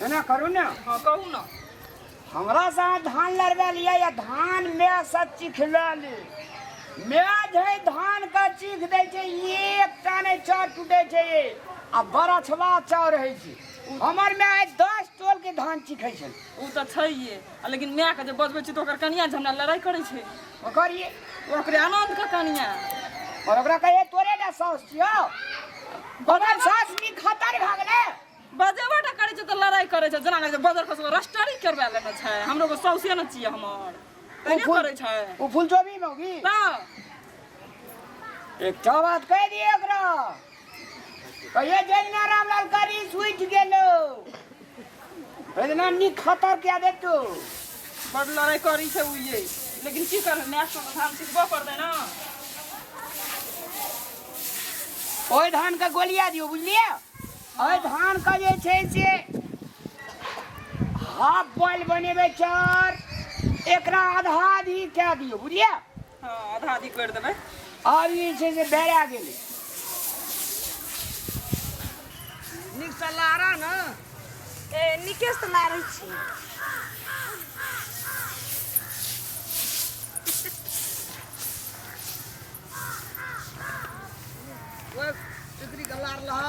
एना करू ने। हाँ, कहू ना। हमरा से अहाँ धान लड़बा लिया या धान में से चिखला ली। मैं जे धान का चीख दै छै, एकटा नहि चाउर टूटे छै आ बरछवा चाउर होइ छै। हमर माय आइ 10 टोल के धान चीखै छै। ओ तऽ छैहे, आ लेकिन मायके जे बजबै छी तऽ ओकर कनिया जे हमरा लड़ाइ करै छै। ओकर ये ओकरे आनन्द के कनिया। और ओकरा कहिए तोरे टा साउस छियौ, ओकर सास नी खतर भए गेलै। बजेबो टा करै छै तऽ लड़ाइ करै छै, जेना लगै छै बजर खसबो रस्टरी करबा लेने छै। हमरो के साउसे ने छियै हमर, तैने करै छै। ओ फूल चोभी मौगी तऽ एकटा बात कहि दिए ओकरा, कहिए जहिना रामलाल करी सुति गेलो ओहिना नीक खतर कए देतौ। बड लड़ाइ करै छै उ ये, लेकिन की करबै, माय सब धान सिखबो पड़तै ने। ओहि धान के गोलिया दियौ, बुझलियै? ओहि धान के जे छै से हाफ बॉइल बनेबै चाउर, एकरा आधा आधी कए दियौ, बुझलियै? हँ, आधा आधी करि देबै। आब ई जे छै से बेरा गेलै। नीकसँ लारा ने। ए, नीके से लारै छी। ओहि चिकरी के लार लह।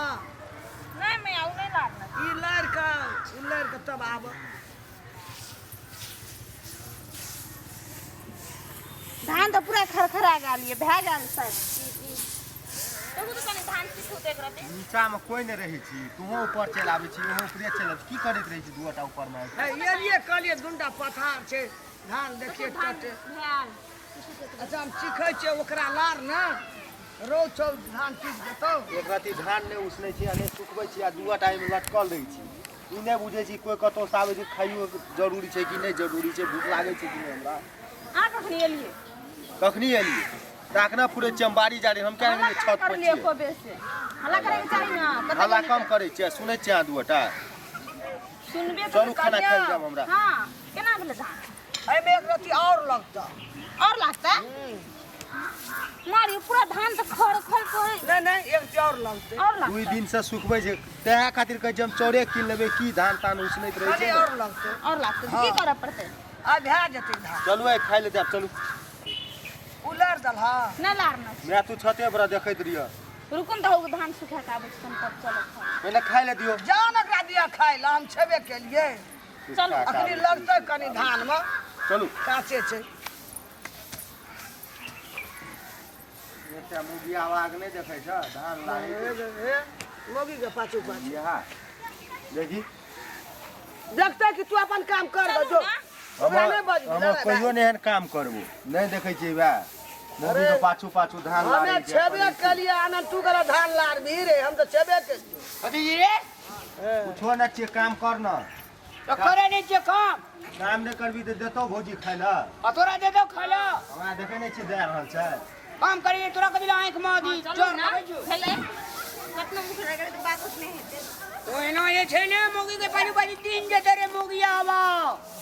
नहि मैया, ओ नहि लारने। ई लारि कऽ, ओ लारि कऽ तब आब। धान तऽ पूरा खरखरा गेल ये, भए गेल शायद। देखू तऽ कनि धान सीखू तऽ एक रत्ती। नीचामे कोइ नहि रहै छी, तूहो ऊपर चलि आबै छी, ओहो ऊपरे चलि आबै छी। की करैत रहै छी दूटा ऊपरमे आबि कऽ? हे, एलियै कहलियै दूटा पथार छै, धान देखियै धान टटे। भेल। अच्छा, हम सीखै छियै ओकरा लार ने, रौ छौ धान टूटि जेतौ। एक रत्ती धान नहि उसनै छी आ नहि सुखबै छी आ दूटा एहिमे लटकल रहै छी। ई नहि बुझै छी कोइ कतहुसँ आबै छै, खाइयो जरूरी छै कि नहि जरूरी छै, भूख लागै छै कि नहि हमरा। अहाँ कखनी एलियै? कखनी एलियै तऽ अखना पूरे चम्बारी जा रही हम क्या हल्ला गेलियै छत पर करलियै छियै। एको बेर से हल्ला करैके चाही ने। कतऽ हल्ला गेलियै? कम करै छियै, सुनै छियै अहाँ दूटा? सुनबे तऽ चलू खाना करियौ। खाइ लए जायब हमरा। हँ, केना भेलै धान? एहिमे एक रत्ती आओर लगतौ। आओर लगतै? मारियो, पूरा धान तऽ खर खर खर। नहि नहि, एक रत्ती आओर लगतै। आओर दुइ लगतै? दिन से सुखबै छै, तएह खातिर कहै छै हम चाउरे कीन लेबै की धान तान उसनैत रहै कनि छै ने। आओर लगतै। आओर लगतै तऽ की करऽ पड़तै? आइ भए जेतै धान। चलू आइ खाइ लए जायब, चलू। उलरि देलह? नहि लारना छै। माय, तू छते पर देखैत रहिह। रुकू ने तऽ, हौ धान सुखा कऽ आबै छी तब चलब खाय। पहिले खाइ लए दियौ। जान ओकरा दिअ खाइ लए, हम छेबे केलियै। चलू। अखनी लगतै कनि धानमे। चलू। काँचे छै। एकटा मुगिया आवाज नहि देखै छ, धान लागै छै। हे, मौगी के पाछू पाछू। इएह देखी। देखतै कि तू अपन काम कर चलू जो। ने। ओकरा नहि बजबी, हमर लड़ाइ कहियो भए। नहि एहन काम करबो, नहि देखै छियै वएह मौगी के पाछू पाछू धान हमे लारै छै। छेबे केलियै आनंद, तू गला धान लारबी रे, हम तऽ छेबे केलियै। कथी जी रे? कुछो नहि छियै, काम कर न। तऽ करै नहि छियै काम। काम नहि करबी तऽ देतौ भौजी खाइ लए? आ तोरा देतौ खाइ लए? हमरा देखै नहि छियै दए रहल छै। काम करी तोरा कथी लए आँखि मे अथी चलू चोर ने। लगै छौ? भेलै कतनो मुख रगड़े तऽ बात नहि हेतै। ओहिना जे छै ने मौगी के पाछू पाछू तीन जेतै रे मौगिया आबा।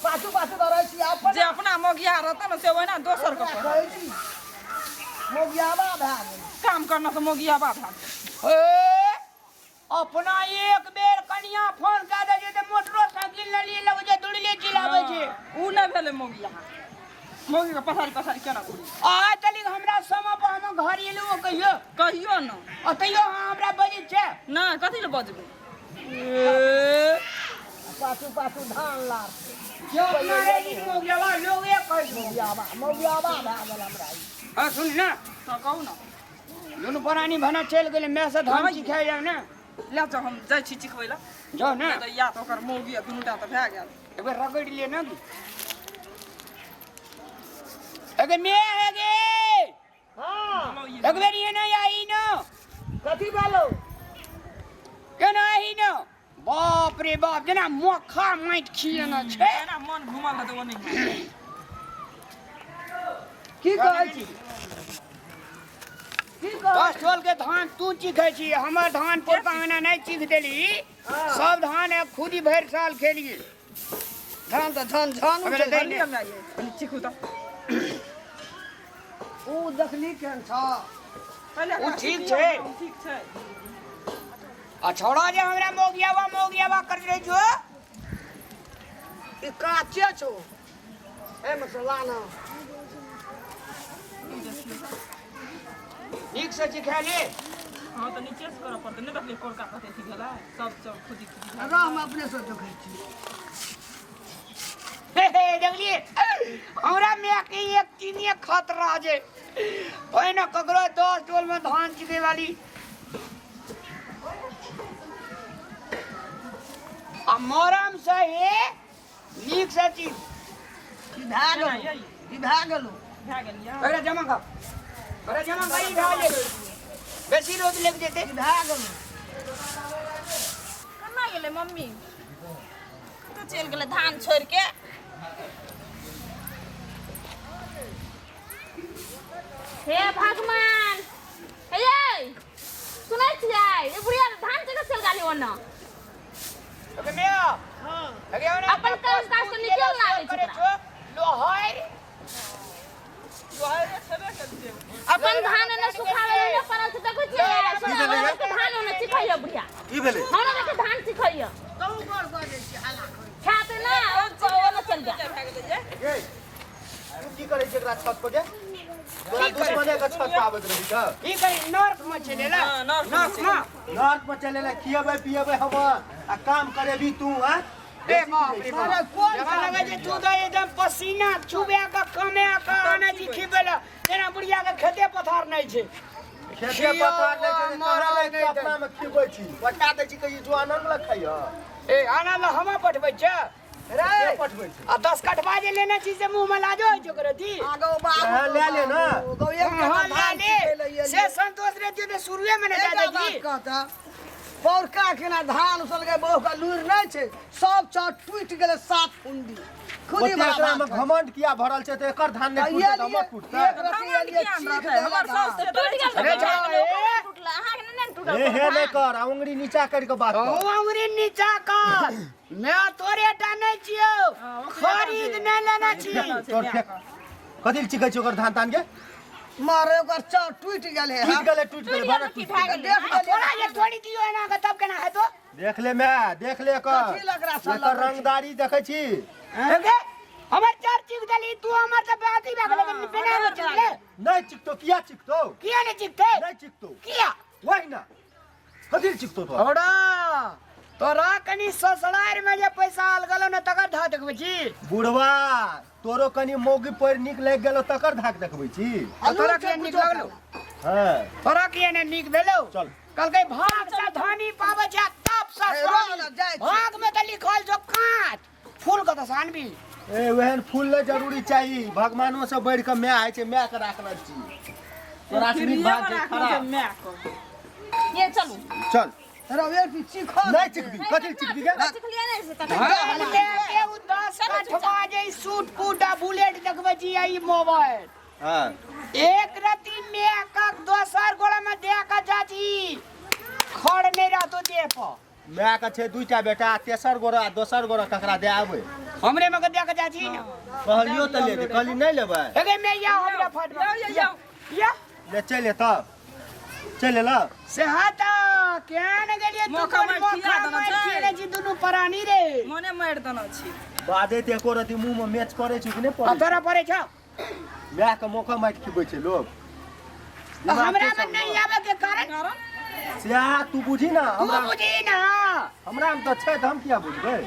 पाछू पाछू तऽ रहै छी अपन। जे अपना मोगिया रहतै ने से ओहिना दोसर के कहत। कहै छी मौगियाबा भए गेल। काम करना तऽ मोगियाबा भए गेल। हे, अपना एक बेर कनिया फोन कए दै छै तऽ मोटरोसाइकिल लेलियै लगै छै दौड़ले चलि आबै छै। उ नहि भेलै मोगिया। मौगी के पसारी पसारी केना घुरी? आइ तलिक हमरा समय पर हम घर एलहुँ कहियो? कहियो न। आ तैयो अहाँ हमरा बजै छै? नहि, कथी लए बजबै? ए, पाछू पाछू धान लार। जो अपना रे ई मौगियाबा लोग एक कहै छै। मौगियाबा मौगियाबा भए गेल हमरा ई। हाँ सुन ने। हँ, कहू ने। दुनू प्राणी भने चलि गेलै, माय से धान चिखाय जाउ ने। लए जाउ, हम जाइ छी चिखबै लए। जाउ ने। तऽ या तऽ ओकर मौगी आ दुनूटा तऽ भए गेल। एक बेर रगड़ि लिए ने की। अगे मे हे गे। हाँ। एक बेर ये ना आई न। कथी भेलौ? केना आई न? बाप रे बाप, जेना मोखा माटि खिएने छै। जेना मन घुमल रहतै ओ नहि। की कहै छी? की कहै? 10 टोल के धान तू चीखै छी, हमर धान पोरका अंगना नहि चीख देली। सब धान है खुद ही भरि साल खेलिए। धान तऽ झन झन अगर उठै दै छै। ने। कनि चीखू तऽ। उ देखली केहन छ? पहिले ओ ठीक छै। ठीक छै। आ छौड़ा जे हमरा मौगियाबा मौगियाबा करैत रहै छौ। ई काचे छौ ए मसला ना नीक से चिखा ले। हाँ तऽ नीचे से करऽ पड़तै, नहि देखलियै कोरका कते अथी भेलै, सब सब खुदी खुदी भए रह, हम अपने से देखै छी। हे हे, देखलियै हमरा माय के एक चीनी खतरा छै, पहिने ककरो 10 टोल में धान चिकै वाली आ मरम से हे नीक से चीज ई भए गेलौ, ई भए गेलौ। भए गेल यऽ। ओकरा जमा कर, ओकरा जमा करी, भए जेतै, बेसी रौद लागि जेतै। ई भए गेलौ। केना गेलै मम्मी? कतऽ चलि गेलै धान छोड़ि के? हे भगवान, हे यै, सुनै छियै? ई बुढ़िया धान चलि चलि गेलै ओना। ओके मेया। हाँ। अगे ओने अपन काम काज से निकल लागै छै करे छो लोहार। लोहारे छेबे करतै। अपन धान एने सुखाबै लए पड़ल छै, देखै छियै? की भेलै गे? के धान ओने चिखैया बुढ़िया। की भेलै? हमरा के धान चिखैया। तू बड़ बजै छी, हल्ला करै। खाते ना ओने चल जा। भए गेलै जे गे, तू की करै छी एकरा छत पर गे? तोरा दुश्मने के छत पर आबैत रही का? की करी, नर्क में चले ला। हाँ, नर्क में नर्क में। नर्क में चले ला, खियेबै पियेबै हम आ काम करेबी तू। हाँ, ए बाप रे बाप। अरे कोन जमा लगे जे तू तो एकदम पसीना चुबे के कमे के आने छी खिबे ला, जेना बुढ़िया के खेते पथार नहीं छै। खेते पथार नहि छै, मरल तोरा नहि अपना में खिबै छी, पठा दै छी कहियो जो आनंद ला खाइह। ए आना ला हम पठबै छै रे। के पठबै छै? आ 10 कटवा जे लेने छी से मुंह में लाजो होइ छै ओकरा दी। आगो बाबू। हाँ, ले ले ना। गौ एक हाँ, टका ले धान ले। चिखै लए एलियै। से संतोष रे जे शुरुए में ने एकटा जा बात दी। कहता, पौरका केना धान उसलकै, बहु के लूरि नहि छै, सब चाउर टूटि गेलै 7 फुंडी खुदी। ओते एकरा में घमंड किया भरल छै? तऽ एकर धान नहि आ टूटतै तऽ हमर एलियै, टूटतै? एक रत्ती एलियै, किया चीख रहतै? देलक हमर धान। साउस से टूटि गेल अरे तऽ जाओ, ए। टूटलै, अहाँके नहि ने टूटल? हे हे, नहि कर, आ उंगरी नीचा करि कऽ बात तो कर। अंगुरी नीचा कर, मैं तोरे टा नहीं छियो, खरीद नहीं लेना छी। तोर फेक कथी लए चिकै छै ओकर धान तान के? मारे, ओकर चाउर टूटि गेलै। टूटि गेलै, टूटि गेलै, बड़ा टूटि भए गेलै। गेलै। देख आ तोरा जे तोड़ी दियो एना के तब केना हेतो? देख ले मैं, देख ले एकर। कथी लगरा सब एकर लगै छै? रंगदारी देखै छी। देखे हमर चार चिक देली तू, हमर तऽ बाती भए गेलै बिना में चिकले। नहि चिकतो, किया चिकतो? किया नहीं चिकते? नहि चिकतो। किया? वही ना, कथी लए चिकतो तोरा? थोड़ा तोरा कनि ससुरार में जे पैसा आल गेलो ने तकर धा देखबै छी। बुढ़वा, तोरो कनि मौगी पैर नीक लागि गेलो तकर धाक देखबै छी। आ तोरा किया नीक लगलो? हाँ। तोरा किया ने नीक भेलो? चल। कहलकै भाग से धनी पाबै छै आ तप से ए, स्वामी। रह ना, जाइ छी। भाग में तऽ लिखल छौ कांच फूल कतऽ से आनबी? ए, ओहन फूल नहि जरूरी चाही, भगवानो से बढ़ि कऽ माय होइ छै, माय के राखना छी। तोरा से नीक भाग छै खराब। माय के ये चलू। चल। रौ, एक पीस चीखो। नहि चिकबी, कथी लए चिकबी गे? चिखलियै नहि से तखन। धान ले के उ 10 कठवा जे सूट पुट आ बुलेट देखबै छी आ ई मोबाइल। हाँ। एक रति में कक दोसर गोड़ा में दे के जाची खड़ नहीं रहतो देह पर। माय के छै दूटा बेटा, आ तेसर गोरा आ दोसर गोरा ककरा दे आबै? हमरे में के दे के जाची ने। कहलियो तऽ ले दे, कहली नहि लेबै। हेगे मैं या हमरा फट जाओ, जाओ, जाओ। या ले चलि तब चलि एला। से हाँ त केहन गेलियै तू? मौका कोन मारि मौका खिया देने मारि छै। खियेने छी दुनू प्राणी रे? मने मारि देने छी। बाजैत एको रति मुँह मे मेच पड़ै छै कि नहि आ पड़ै? तोरा पड़ै छौ? माय के मौका माटि खिबै छै लोग। हमरा में नहीं आवे के कारण? कारण। सएह तू बुझी ना। तू हमरा बुझी ना। हमरा मे तऽ छै तऽ हम किया बुझबै?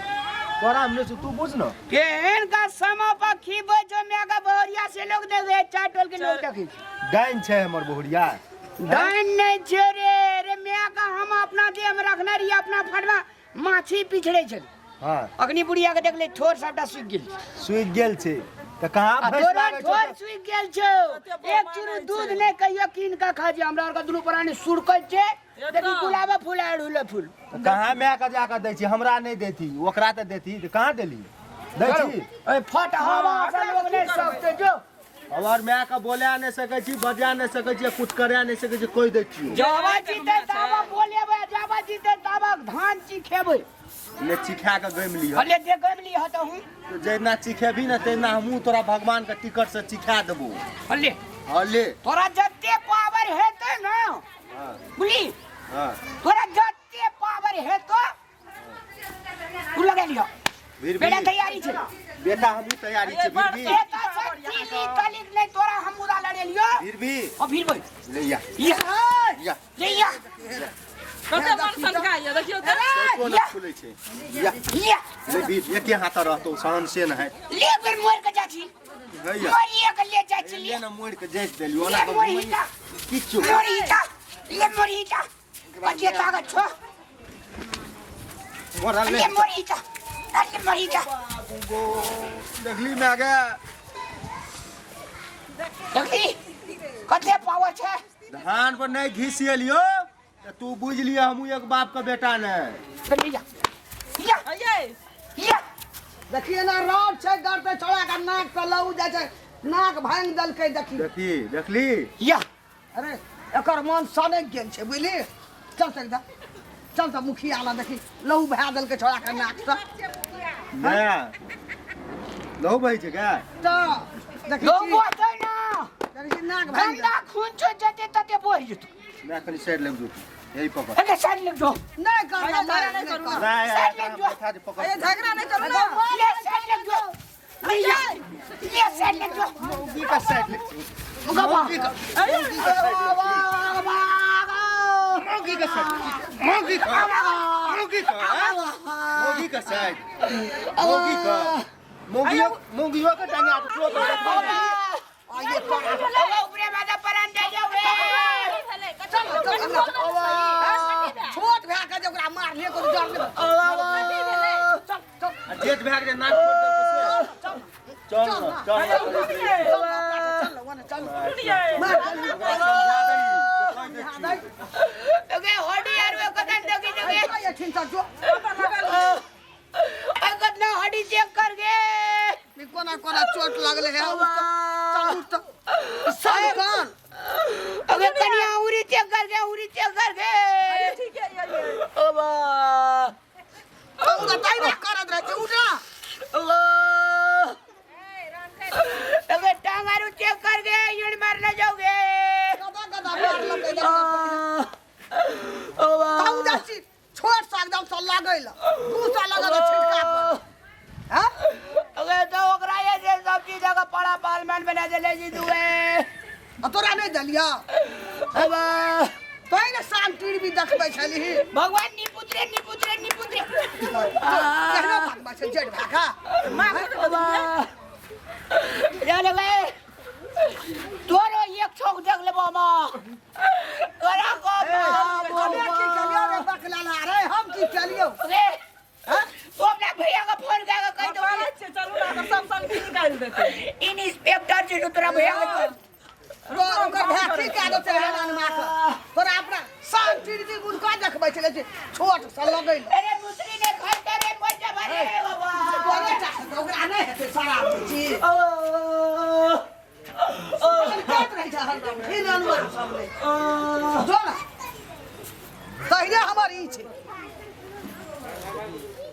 तोरा मे नहि छौ, तू बुझ न। केहन का समा पर खीबै छौ माय का बहुरिया से लोग देखे, चार टोल के लोग देखै छै। डाइन छै हमर बहुरिया? डाइन नहीं छै रे। रे माय का, हम अपना देह में रखने रहियै अपना फटवा, माछी पिछड़े छल। हाँ। अग्नि बुढ़िया के देखले, ठोर सबटा सूखि गेल छै। सुखि गेल छै तऽ कहाँ आ भैंस तोरा लागै छौ ठोर तऽ? सूखि गेल छौ। कते एक बौआ चूरू नहि दूध छै। नहि कहियो कीन के खा जे, हमरा आरके दुनू प्राणी सुरकै छै। देखी गुलाबे फूल आ अड़हुले फूल। तऽ कहाँ माय के जाकऽ दै छी? हमरा नहि देती, ओकरा तऽ देती, तऽ कहाँ देली? दै छी? ए फट हवा से लोग नहीं सकते जो। हमर माय के बोला नहि सकै छी, बजा नहि सकै छी, कुछ करा नहि सकै छी, कहि दै छियौ। जाबा जीते ताबा बोलेबै, जाबा जीते ताबा धान चिखेबै। ले चिखा के गमि लिह। अरे जे गमि लिह तऽ हूँ। जहिना चिखेबही ने तहिना हमहूँ तोरा भगवान के टिकट से चिखा देबो। अरे हँ, ले। तोरा जते पावर हेतै ने। हाँ। बुझली? हाँ। तोरा जते पावर हेतौ तू लगा लिह। भीड़ बेटा भी। तैयारी छै। बेटा हमहूँ तैयारी छी। भीड़ भी। एता शक्ति तलिक नहि तोरा हम मुदा लड़ेलियो। भीड़ भी। ओ भीड़ ले या। या। या। ले या। कते मन सनका ये देखियो त। कोन खुलै छै या। या। ले भीड़ एके हाथ रहतौ सहन से न है। ले बेर मोर के जा छी। हैया। मोरिए के ले जा छी। ले न मोड़ के जाइत देलियो ओना ले तो मोर हिता। किछु मोर हिता। ले मोर हिता। कते ताकत छो। मोरल ले ले मोर हिता। ले मोर हिता। देखली मैं गे। देखली कते पावर छै। धान पर नहीं घिसियलियो त तू बुझ लिया हमहूँ एक बाप का बेटा ने। ले जा। या। ये या। देखिए ना रॉड छै गड़ते छोड़ा के नाक से लहू जाइ छै नाक भांगि देलकै। देखी देखी देखली। या। अरे एकर मन सनकि गेल छै बुझली। चल चल जा चल त मुखिया ला देखी लहू भए देलकै छोड़ा के नाक से। मैं लहू बहै छै गे। त देखी लहू बहतै ना। देखी नाक भांगि गंदा खून छो जते तते बहि जेतौ। मैं कनी साइड लग जो यही पकड़। अरे साइड लग जो। नहीं करना झगड़ा नहीं करू। नहीं साइड लग जो। बैठा दे पकड़। अरे झगड़ा नहीं करू ना। ले साइड लग जो। ले या। ले साइड लग जो। मौगी का साइड लग जो। मौगी का मौगी का साइड मौगी का मौगी का मौगी का साइड मौगी का मौगी मौगी का टांगे आप तो आइए तोरा ऊपरे माता परान दे जाओ रे। छोट भए के जे ओकरा मारलियै कोनो डर नहि। चल चल जेठ भए के नाक फोड़ देलकै से। चल चल चल चल समझा दही। ओके हड्डी आर वे कतन देखी देखी। ठीक चल जो ओए कतना हड्डी चेक कर गे। कोना कोना चोट लागले है। चल उठ सब कान। अबे कनिया उरी चेक कर गे उरी चेक कर गे। ठीक है ये ओबा तू त तै ना करत रहे उठ ना। ओबा अबे टांग आरू चेक कर गे ये मारने जाओगे। गदा गदा मार लकै ओबा तू जाछि छोट सा एकदम से लागैल दू सा लागल छिटका पर। हां अबे तो ओकरा ये जे सब चीज का पड़ा पालमैन बना देले जी दुए। आ तोरा नहीं देलिया। ओबा तै ने शान टीवी देखबै छली। भगवान नी पुत्रे नी पुत्रे नी पुत्रे। केहनो भागबै छै जेठ भागा। मार ओबा चल गए तोरो एक छोक देख लेबो हम। तोरा को हमे की केलियो रे बकलाला रे हम की केलियो। रे तू अपना भैया का फोन करके कह दो। चलू ना सब सन की निकाल देते। इंस्पेक्टर जी तोरा भैया का ओकर भाय की कए देतै हेलान माँ के। तोरा अपना शान टीवी बुनका देखबै छलै जे छोट से लगैल। अरे मुसरी ने खाते रे बच्चा भरे रे बाबा। तोरे टा ओकरा नहि हेतै सारा चीज। ओ कहैत रहै छै हरदम ही अनुमान सब नहि। जो ना तहिने हमर ई छै।